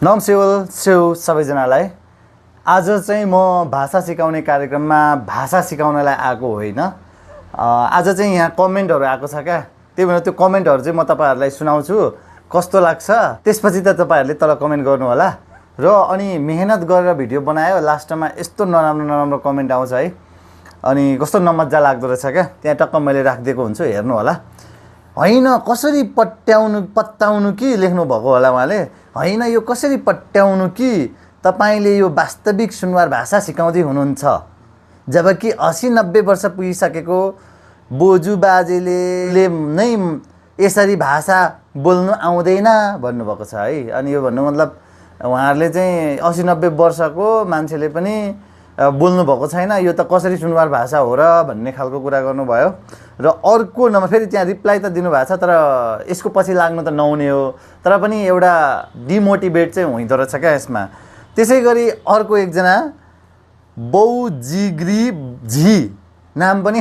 नमस्ते सबैजनालाई। आज चाहिँ म भाषा सिकाउने कार्यक्रममा भाषा सिकाउनलाई आएको होइन। आज चाहिँ यहाँ कमेन्टहरू आएको छ क्या, त्यही भएर त्यो कमेन्टहरू चाहिँ म तपाईँहरूलाई सुनाउँछु, कस्तो लाग्छ त्यसपछि त तपाईँहरूले तल कमेन्ट गर्नु होला। र अनि मेहनत गरेर भिडियो बनायो, लास्टमा यस्तो नराम्रो कमेन्ट आउँछ है, अनि कस्तो नमज्जा लाग्दो रहेछ क्या। त्यहाँ टक्क मैले राखिदिएको हुन्छु, हेर्नु होला। होइन कसरी पत्याउनु कि लेख्नु भएको होला उहाँले। होइन यो कसरी पट्याउनु कि तपाईँले यो वास्तविक सुनवार भाषा सिकाउँदै हुनुहुन्छ, जबकि 80-90 वर्ष पुगिसकेको बोजू बाजेले नै यसरी भाषा बोल्नु आउँदैन भन्नुभएको छ है। अनि यो भन्नु मतलब उहाँहरूले चाहिँ 80-90 वर्षको मान्छेले पनि बोल्नु भएको छैन, यो त कसरी सुनवार भाषा हो र भन्ने खालको कुरा गर्नुभयो। र अर्को नम्बर फेरि त्यहाँ रिप्लाई त दिनुभएको छ, तर यसको पछि लाग्नु त नहुने हो, तर पनि एउटा डिमोटिभेट चाहिँ हुँदो रहेछ क्या यसमा। त्यसै गरी अर्को एकजना बौजिग्री झी, नाम पनि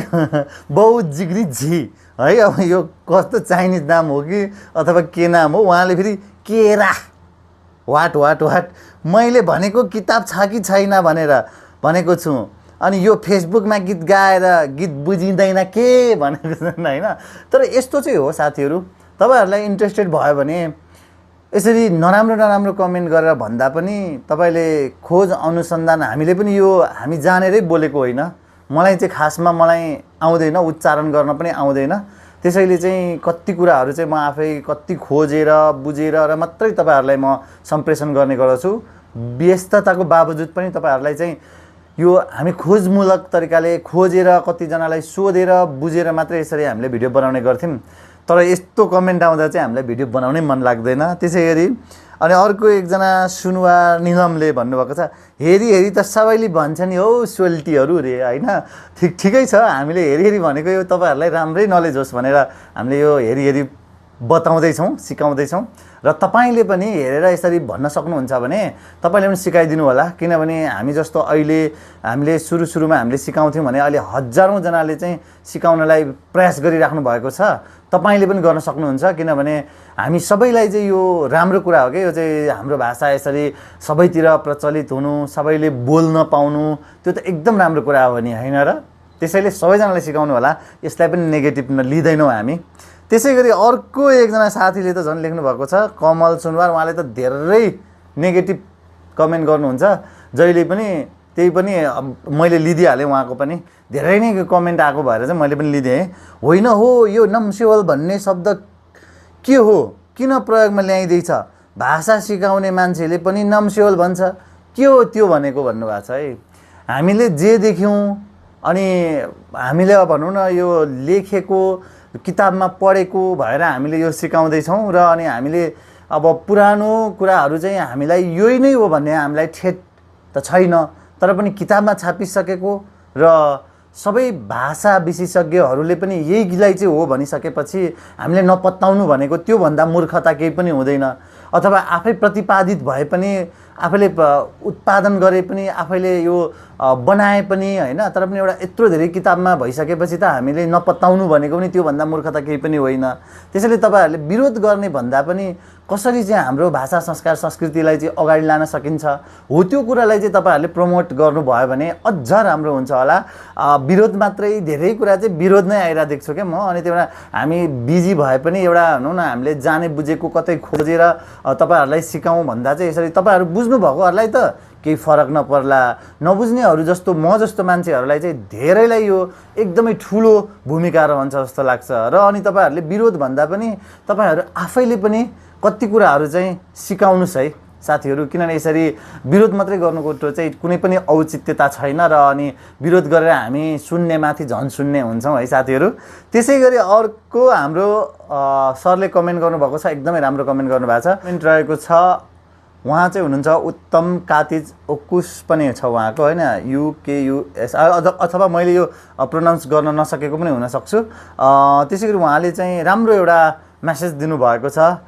बौजिग्री झी है। अब यो कस्तो चाइनिज नाम हो कि अथवा के नाम हो, उहाँले फेरि केरा वाट वाट वाट मैले भनेको किताब छ कि छैन भनेर भनेको छु, अनि यो फेसबुकमा गीत गाएर गीत बुझिँदैन के भनेको छैन होइन। तर यस्तो चाहिँ हो साथीहरू, तपाईँहरूलाई इन्ट्रेस्टेड भयो भने यसरी नराम्रो कमेन्ट गरेर भन्दा पनि तपाईँले खोज अनुसन्धान, हामीले पनि यो हामी जानेरै बोलेको होइन, मलाई चाहिँ खासमा मलाई आउँदैन, उच्चारण गर्न पनि आउँदैन, त्यसैले चाहिँ कति कुराहरू चाहिँ म आफै कति खोजेर बुझेर र मात्रै तपाईँहरूलाई म सम्प्रेषण गर्ने गर्दछु। व्यस्तताको बावजुद पनि तपाईँहरूलाई चाहिँ यो हामी खोजमूलक तरिकाले खोजेर कतिजनालाई सोधेर बुझेर मात्रै यसरी हामीले भिडियो बनाउने गर्थ्यौँ। तर यस्तो कमेन्ट आउँदा चाहिँ हामीलाई भिडियो बनाउनै मन लाग्दैन। त्यसै गरी अनि अर्को एकजना सुनुवा निलमले भन्नुभएको छ, हेरी त सबैले भन्छ नि हौ सोल्टीहरू रे होइन। ठिकै छ, हामीले हेरी भनेको यो तपाईँहरूलाई राम्रै नलेज होस् भनेर हामीले यो हेरी बताउँदैछौँ, सिकाउँदैछौँ। र तपाईँले पनि हेरेर यसरी भन्न सक्नुहुन्छ भने तपाईँले पनि सिकाइदिनु होला, किनभने हामी जस्तो अहिले हामीले सुरुमा हामीले सिकाउँथ्यौँ भने अहिले हजारौँ जनाले चाहिँ सिकाउनलाई प्रयास गरिराख्नु भएको छ। तपाईँले पनि गर्न सक्नुहुन्छ, किनभने हामी सबैलाई चाहिँ यो राम्रो कुरा हो कि यो चाहिँ हाम्रो भाषा यसरी सबैतिर प्रचलित हुनु, सबैले बोल्न पाउनु, त्यो त एकदम राम्रो कुरा हो नि होइन र। त्यसैले सबैजनालाई सिकाउनु होला, यसलाई पनि नेगेटिभ लिँदैनौँ हामी। त्यसै गरी अर्को एकजना साथीले त झन् लेख्नु भएको छ, कमल सुनवार, उहाँले त धेरै नेगेटिभ कमेन्ट गर्नुहुन्छ जहिले पनि, त्यही पनि मैले लिदिहालेँ, उहाँको पनि धेरै नै कमेन्ट आएको भएर चाहिँ मैले पनि लिदिएँ। होइन हो यो नमस्योल भन्ने शब्द के हो, किन प्रयोगमा ल्याइँदैछ, भाषा सिकाउने मान्छेले पनि नमस्योल भन्छ, के हो त्यो भनेको भन्नुभएको छ है। हामीले जे देख्यौँ अनि हामीले भनौँ न यो लेखेको किताबमा पढेको भएर हामीले यो सिकाउँदैछौँ, र अनि हामीले अब पुरानो कुराहरू चाहिँ हामीलाई यही नै हो भन्ने हामीलाई ठेट त छैन, तर पनि किताबमा छापिसकेको र सबै भाषा विशेषज्ञहरूले पनि यहीलाई चाहिँ हो भनिसकेपछि हामीले नपत्ताउनु भनेको त्योभन्दा मूर्खता केही पनि हुँदैन। अथवा आफै प्रतिपादित भए पनि, आफैले उत्पादन गरे पनि, आफैले यो बनाए पनि होइन, तर पनि एउटा यत्रो धेरै किताबमा भइसकेपछि त हामीले नपत्ताउनु भनेको पनि त्योभन्दा मूर्खता केही पनि होइन। त्यसैले तपाईँहरूले विरोध गर्ने भन्दा पनि कसरी चाहिँ हाम्रो भाषा संस्कार संस्कृतिलाई चाहिँ अगाडि लान सकिन्छ हो त्यो कुरालाई चाहिँ तपाईँहरूले प्रमोट गर्नुभयो भने अझ राम्रो हुन्छ होला। विरोध मात्रै, धेरै कुरा चाहिँ विरोध नै आइरहेको देख्छु क्या म। अनि त्यही भएर हामी बिजी भए पनि एउटा भनौँ न हामीले जाने बुझेको कतै खोजेर तपाईँहरूलाई सिकाउँ भन्दा चाहिँ यसरी तपाईँहरू बुझ्नुभएकोहरूलाई त केही फरक नपर्ला, नबुझ्नेहरू जस्तो म जस्तो मान्छेहरूलाई चाहिँ धेरैलाई यो एकदमै ठुलो भूमिका रहन्छ जस्तो लाग्छ। र अनि तपाईँहरूले विरोध भन्दा पनि तपाईँहरू आफैले पनि कति कुराहरू चाहिँ सिकाउनुहोस् है साथीहरू, किनभने यसरी विरोध मात्रै गर्नुको चाहिँ कुनै पनि औचित्यता छैन, र अनि विरोध गरेर हामी सुन्नेमाथि झन् सुन्ने हुन्छौँ है साथीहरू। त्यसै गरी अर्को हाम्रो सरले कमेन्ट गर्नुभएको छ, एकदमै राम्रो कमेन्ट गर्नुभएको छ। कमेन्ट रहेको छ, उहाँ चाहिँ हुनुहुन्छ उत्तम कातिज ओकुस पनि छ उहाँको होइन, UKUS, अथवा मैले यो प्रोनाउन्स गर्न नसकेको पनि हुनसक्छु। त्यसै गरी उहाँले चाहिँ राम्रो एउटा मेसेज दिनुभएको छ।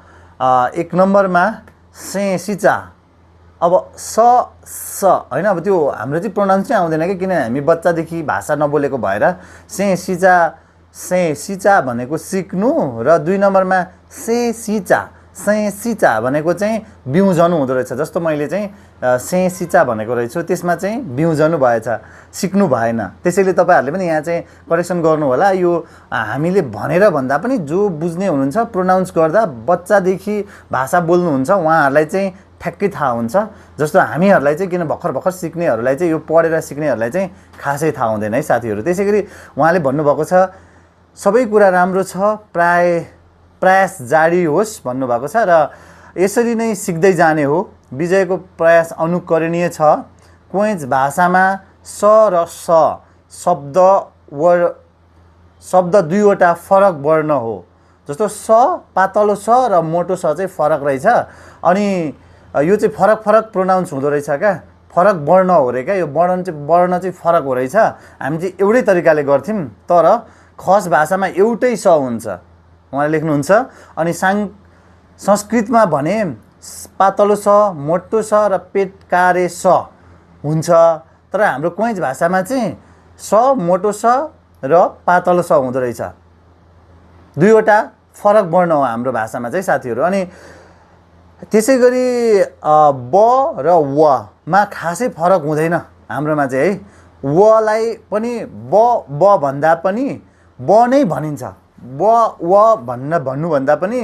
एक नम्बरमा सिचा, अब स होइन, अब त्यो हाम्रो चाहिँ प्रोनाउन्स चाहिँ आउँदैन कि, किन हामी बच्चादेखि भाषा नबोलेको भएर सिचा भनेको सिक्नु, र 2 नम्बरमा सिचा सेसिचा भनेको चाहिँ बिउजनु हुँदो रहेछ। जस्तो मैले चाहिँ सेसिचा भनेको रहेछु, त्यसमा चाहिँ बिउजनु भएछ, सिक्नु भएन। त्यसैले तपाईँहरूले पनि यहाँ चाहिँ करेक्सन गर्नु होला। यो हामीले भनेर भन्दा पनि जो बुझ्ने हुनुहुन्छ, प्रोनाउन्स गर्दा बच्चादेखि भाषा बोल्नुहुन्छ उहाँहरूलाई चाहिँ ठ्याक्कै थाहा हुन्छ। जस्तो हामीहरूलाई चाहिँ किन भर्खर भर्खर सिक्नेहरूलाई चाहिँ यो पढेर सिक्नेहरूलाई चाहिँ खासै थाहा हुँदैन है साथीहरू। त्यसै गरी उहाँले भन्नुभएको छ सबै कुरा राम्रो छ, प्रयास जारी होस् भन्नुभएको छ र यसरी नै सिक्दै जाने हो। विजयको प्रयास अनुकरणीय छ। कोइज भाषामा स र स शब्द दुईवटा फरक वर्ण हो। जस्तो स पातलो स र मोटो स चाहिँ फरक रहेछ, अनि यो चाहिँ फरक फरक प्रोनाउन्स हुँदो रहेछ क्या, फरक वर्ण हो रे क्या। यो वर्ण चाहिँ फरक हो रहेछ। हामी चाहिँ एउटै तरिकाले गर्थ्यौँ, तर खस भाषामा एउटै स हुन्छ, उहाँले लेख्नुहुन्छ। अनि संस्कृतमा भने पातलो स, मोटो स र पेटकारे स हुन्छ, तर हाम्रो कोइज भाषामा चाहिँ स, मोटो स र पातलो स हुँदो रहेछ। दुईवटा फरक वर्ण हो हाम्रो भाषामा चाहिँ साथीहरू। अनि त्यसै गरी ब र वमा खासै फरक हुँदैन हाम्रोमा चाहिँ है। वलाई पनि ब भन्दा पनि ब नै भनिन्छ। ब व भन्नुभन्दा पनि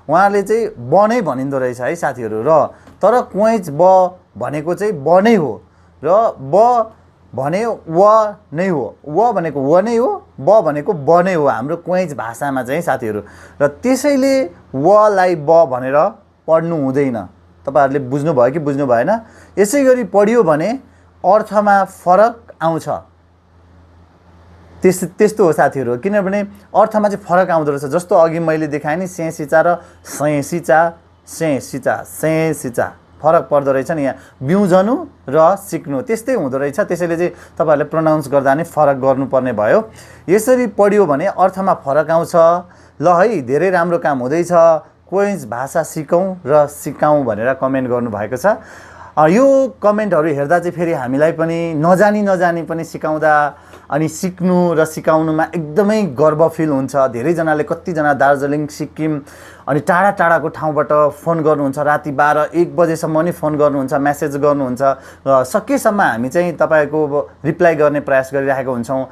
उहाँले चाहिँ ब नै भनिँदो रहेछ है साथीहरू। र तर कोइज ब भनेको चाहिँ ब नै हो र ब भने व नै हो, व भनेको व नै हो, ब भनेको ब नै हो हाम्रो कोइज भाषामा चाहिँ साथीहरू। र त्यसैले वलाई ब भनेर पढ्नु हुँदैन। तपाईँहरूले बुझ्नुभयो कि बुझ्नु भएन? यसै गरी पढियो भने अर्थमा फरक आउँछ। त्यस्तो हो साथीहरू, किनभने अर्थमा चाहिँ फरक आउँदो रहेछ। जस्तो अघि मैले देखाएँ नि सेसिचा र सेसिचा फरक पर्दो रहेछ नि। यहाँ बिउजनु र सिक्नु त्यस्तै हुँदो रहेछ। त्यसैले चाहिँ तपाईँहरूले प्रोनाउन्स गर्दा नै फरक गर्नुपर्ने भयो। यसरी पढ्यो भने अर्थमा फरक आउँछ। ल है, धेरै राम्रो काम हुँदैछ, कोइज भाषा सिकौँ र सिकाउँ भनेर कमेन्ट गर्नुभएको छ। यो कमेन्टहरू हेर्दा चाहिँ फेरि हामीलाई पनि नजानी पनि सिकाउँदा अनि सिक्नु र सिकाउनुमा एकदमै गर्व फिल हुन्छ। धेरैजनाले, कतिजना दार्जिलिङ, सिक्किम अनि टाढा टाढाको ठाउँबाट फोन गर्नुहुन्छ, राति 12-1 बजेसम्म नि फोन गर्नुहुन्छ, म्यासेज गर्नुहुन्छ। र सकेसम्म हामी चाहिँ तपाईँको रिप्लाई गर्ने प्रयास गरिरहेको हुन्छौँ।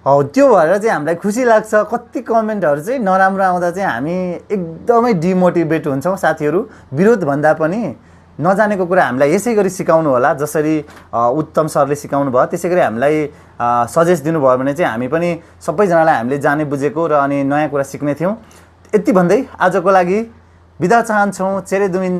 त्यो भएर चाहिँ हामीलाई खुसी लाग्छ। कति कमेन्टहरू चाहिँ नराम्रो आउँदा चाहिँ हामी एकदमै डिमोटिभेट हुन्छौँ साथीहरू। विरोध भन्दा पनि नजानेको कुरा हामीलाई यसै गरी सिकाउनु होला, जसरी उत्तम सरले सिकाउनु भयो त्यसै गरी हामीलाई सजेस्ट दिनुभयो भने चाहिँ हामी पनि सबैजनालाई हामीले जाने बुझेको र अनि नयाँ कुरा सिक्ने थियौँ। यति भन्दै आजको लागि बिदा चाहन्छौँ। चेरे दुमिन।